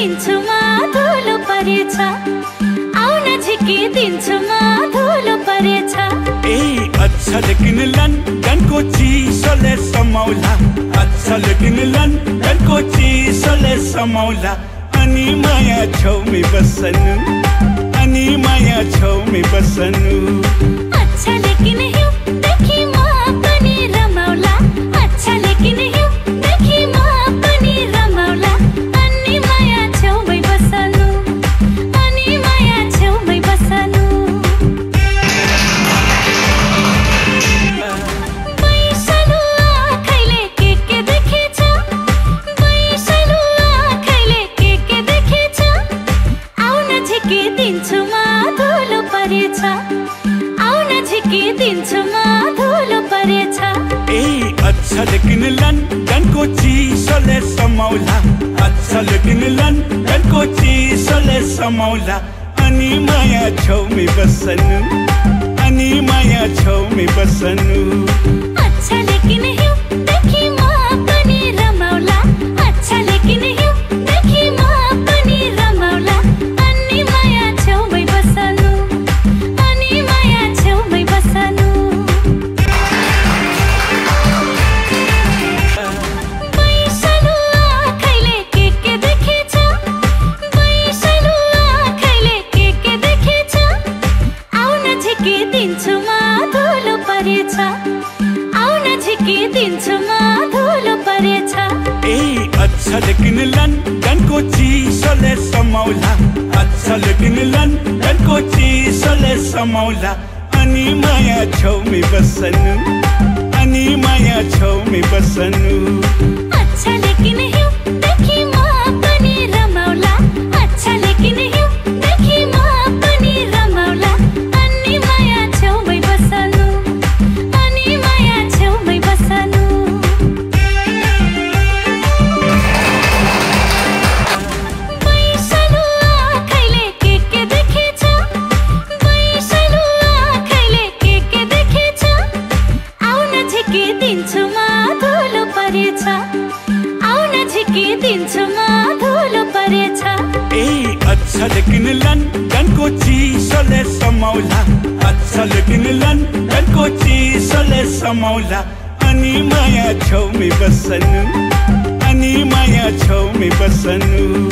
दिन्छु म धुलो परेछ आउन झिकिदिन्छु म धुलो परेछ ए अच्छा लेकिन लन्डनको चिसोले समाउला अच्छा लेकिन लन्डनको चिसोले समाउला अनि माया छेउमै बस्नु अनि माया छेउमै बस्नु अच्छा लेकिन हिउँदेखि म पनि रमाउला अच्छा लेकिन हिउँदेखि म पनि रमाउला अनि माया छेउमै बस्नु अनि माया छेउमै बस्नु बैसलु आँखैले के देखेछ बैसलु आँखैले के देखेछ आउन झिकिदिन्छु म धुलो परेछ आउन झिकिदिन्छु म धुलो परेछ ए अच्छा लेकिन लन्डनको चिसोले समाउला अच्छा लेकिन लन्डनको चिसोले समाउला अनि माया छेउमै बस्नु अनि माया छेउमै बस्नु अच्छा लेकिन हिउँदेखि म पनि रमाउला अच्छा लेकिन हिउँदेखि म पनि रमाउला अनि माया छेउमै बस्नु अनि माया छेउमै बस्नु बैसलु आँखैले के देखेछ बैसलु आँखैले के देखेछ आउन झिकिदिन्छु म धुलो परेछ आउन झिकिदिन्छु म धुलो परेछ ए अच्छा लेकिन लन्डनको चिसोले समाउला अच्छा लेकिन लन्डनको चिसोले समाउला अनि माया छेउमै बस्नु अनि माया छेउमै बस्नु अच्छा लेकिन हिउँदेखि म पनि रमाउला अच्छा लेकिन हिउँदेखि म पनि रमाउला अनि माया छेउमै बस्नु अनि माया छेउमै बस्नु बैसलु आँखैले के देखेछ बैसलु आँखैले के देखेछ आउन झिकिदिन्छु म धुलो परेछ आउन झिकिदिन्छु म धुलो परेछ ए अच्छा लेकिन लन्डनको चिसोले समाउला अच्छा लेकिन लन्डनको चिसोले समाउला अनि माया छेउमै बस्नु अनि माया छेउमै बस्नु